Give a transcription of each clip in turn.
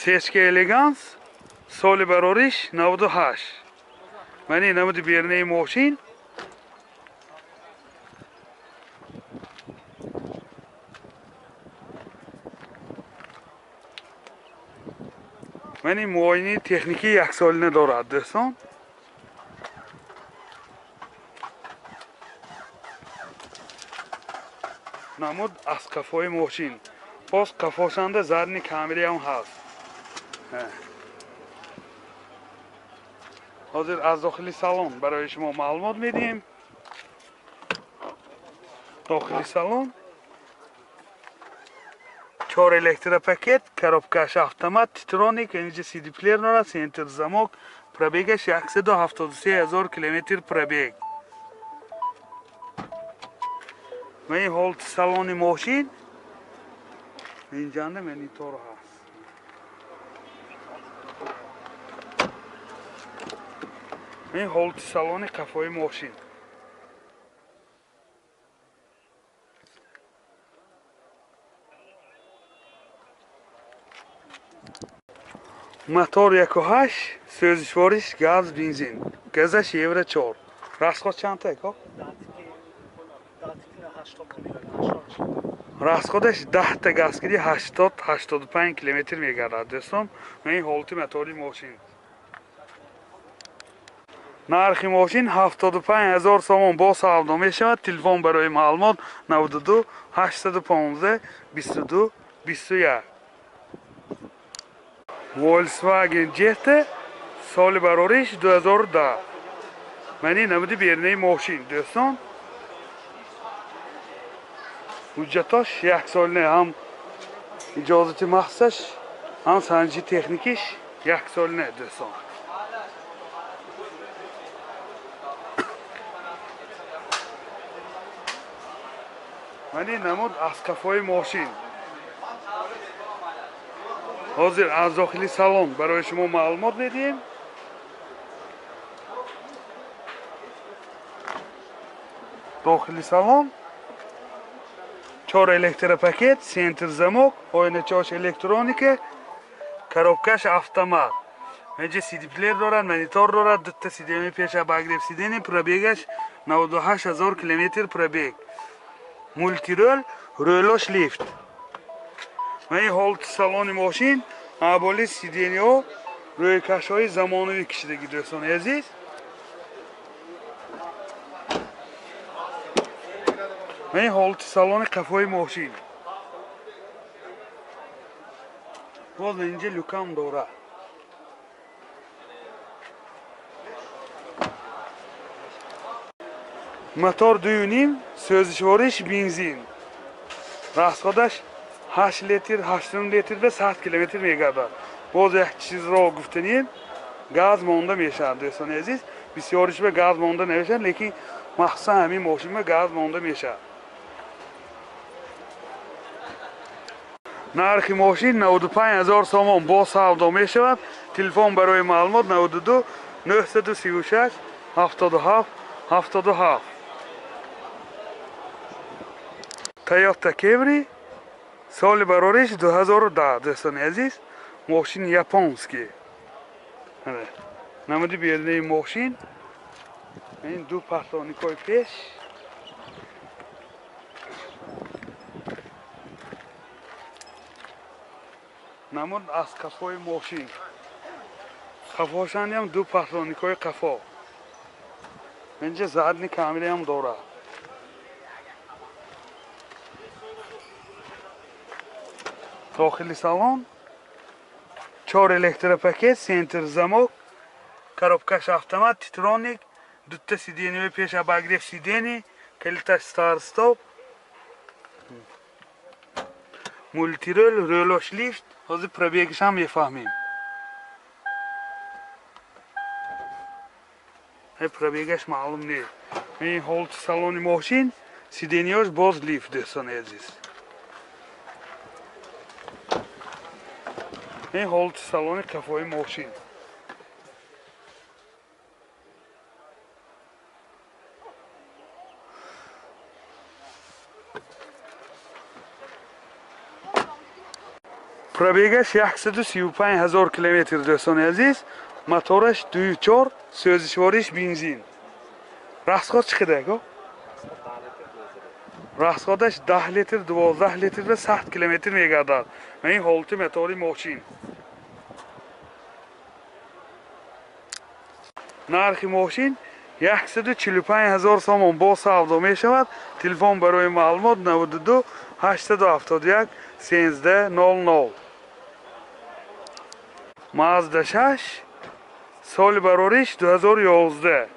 Сечка Элеганс, соли барориш 98. Мани намуди бернаи мошин. Мани муоинаи техникии яксолина дорад, дӯстон. Намуд аз қафои мошин. Боз қафошанда задни камераам ҳаст. Ҳозир аз дохили салон барои шумо маълумот медиҳем. Дохили салон 4 электропакет, коробкаш автомат, титроник, инҷа CD плеер дорад, центр замок, пробегаш 173 000 километр пробег. Ва ин ҳолати салони мошин, инҷанда монитор ҳаст. Ин ҳолати салони қафои мошин. Мотор 1.8, сӯзишвориш газ, бензин. Газаш евро 4. Расход чанд та? Расходаш 10 та газ киди 80-85 километр мегардад, дӯстон. Ин ҳолати мотори мошин. Нархи мошин 75 000 сомон бо савдо мешавад. Телефон барои маълумот 92 815 22 21. Volkswagen Jetta, соли барориш 2010. Мани намуди бернаи мошин, дӯстон. Ҳуҷҷатош яксолина, ҳам иҷозати махсусаш, ҳам санҷи техникиш яксолина, дӯстон. Мани намуд аз қафои мошин. Ҳозир аз дохили салон барои шумо маълумот медиҳем. Дохили салон 4 электропакет, центр замок, оиначаош электроника, коробкаш автомат. Инҷа CD плеер дорад, монитор дорад, дута сидени пеш обогрев сидени, пробегаш 98 000 километр пробег. Мультирол, рӯлош лифт. Ва ин ҳолати салони мошин, аболи сидениҳо рӯйкашҳои замонавӣ кишидагӣ, дӯстони азиз. Ва ин ҳолати салони қафои мошин. Боз инҷа люкам дорад. Мотор 2.5, сӯзишвориш бензин. Расходаш 8 литр, 8 литр ва 100 километр мегардад. Боз як чизро гуфтанем, газ монда мешавад, дӯстони азиз. Бисёриш ба газ монда намешавад, лекин махсусан ҳамин мошин ба газ монда мешавад. Нархи мошин 95 000 сомон бо савдо мешавад. Телефон барои маълумот 92 936 77 77. Toyota Camry, соли барориш 2010, дӯстони азиз. Мошин японский. Намуди бернаи мошин. Ин ду паслоникҳои пеш. Намуд аз қафои мошин. Қафошандиам ду паслоникҳои қафо. Инҷа задни камераам дорад. Дохили салон 4 электропакет, центр замок, коробкаш автомат, титроник, дута сиденье пеш обогрев сидений, калиташ старт-стоп, мультирол, рӯлош лифт. Ҳозир пробегашам мефаҳмем. Пробегаш маълум нест. Ин ҳолати салони мошин, сиденьеош боз лифт, дӯстони азиз. Ин ҳолати салони қафои мошин. Пробегаш 135 ҳазор километр, дӯстони азиз. Мотораш 2.4, сӯзишвориш бензин. Расход чӣ қадар ко? Расходаш 10 литр, 12 литр ва 100 километр мегардад. Ин ҳолати мотори мошин. Нархи мошин 145 ҳазор сомон бо савдо мешавад. Телефон барои маълумот 92 871 13 00. Mazda 6, соли барориш 2011.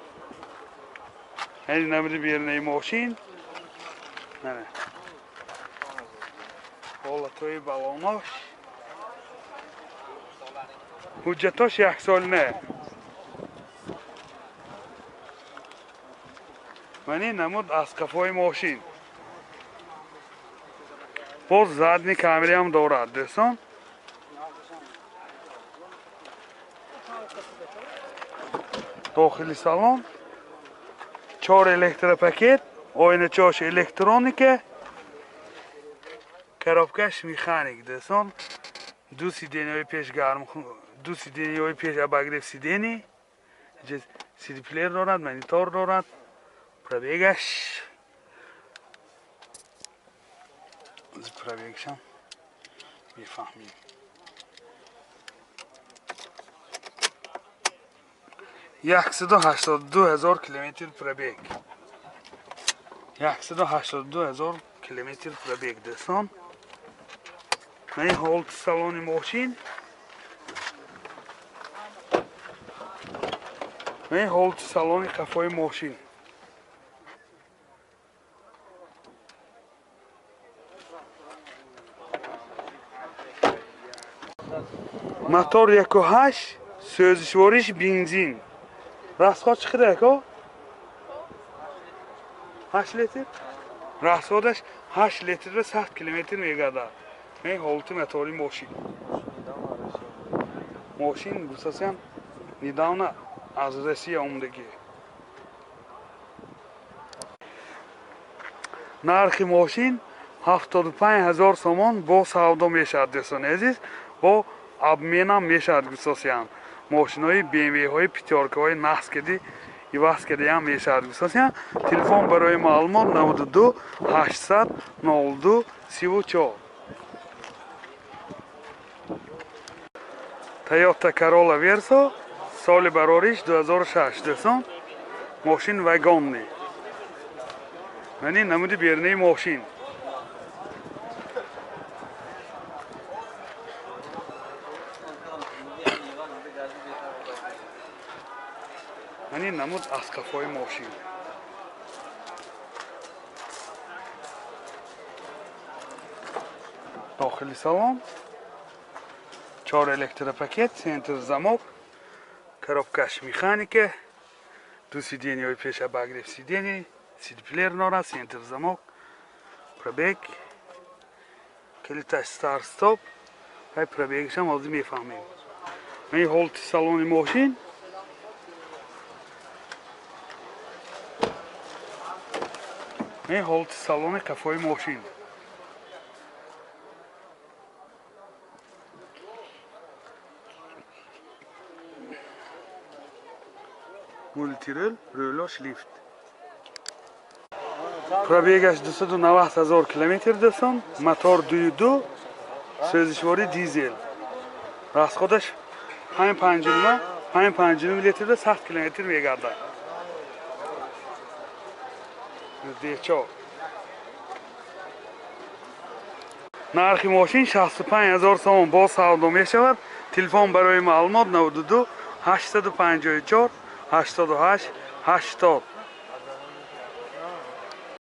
Ҳани намуди берунаи мошин. Ҳолатҳои балонош. Ҳуҷҷатош яксолина. Мани намуд аз қафои мошин. Боз задни камераам дорад, дӯстон. Дохили салон 4 электропакет, оиначош электроника, коробкаш механик, дӯстон. Ду сиденияҳои пеш гарм, ду сиденияҳои пеш обогрев сидений, сидиплеер дорад, монитор дорад. Пробегаш пробегашам мефаҳмем. 182 ҳазор километр пробег. 182 ҳазор километр пробег, дӯстон. Ин ҳолати салони мошин. Ин ҳолати салони қафои мошин. Мотор 1.8, сӯзишвориш бензин. Расход чӣ қадар ко? 8 литр. Расходаш 8 литр ва 100 километр мегардад. Ин ҳолати мотори мошин. Мошин гусасям недавно аз Россия омадагӣ. Нархи мошин 75 ҳазор сомон бо савдо мешавад, дӯстони азиз. Бо обменам мешавад гусосиям. Мошинои BMW-ҳои пятёркаҳои нақс кади иваз кадаям мешавад гусосиям. Телефон барои маълумот 92 800 02 34. Toyota Corolla Verso, соли барориш 2006, дӯстон. Мошин вагонни. Мани намуди берунаи мошин. Мани намуд аз қафои мошин. Дохили салон 4 электропакет, центр замок, коробкаш механика, ду сиденияҳои пеш обогрев сидений, сидплеер дорад, центр замок, пробег, калиташ старт стоп. Ҳай пробегашам ҳозир мефаҳмем. Ин ҳолати салони мошин. Ин ҳолати салони қафои мошин. Мултирул, рӯлош лифт. Пробегаш 290 ҳазор километр, дӯстон. Мотор 2.2, сӯзишвори дизел. Расходаш 5.5 литр ва 100 километр мегардад. Дечо. Нархи мошин 65 ҳазор сомон бо савдо мешавад. Телефон барои маълумот 92 854 88 80.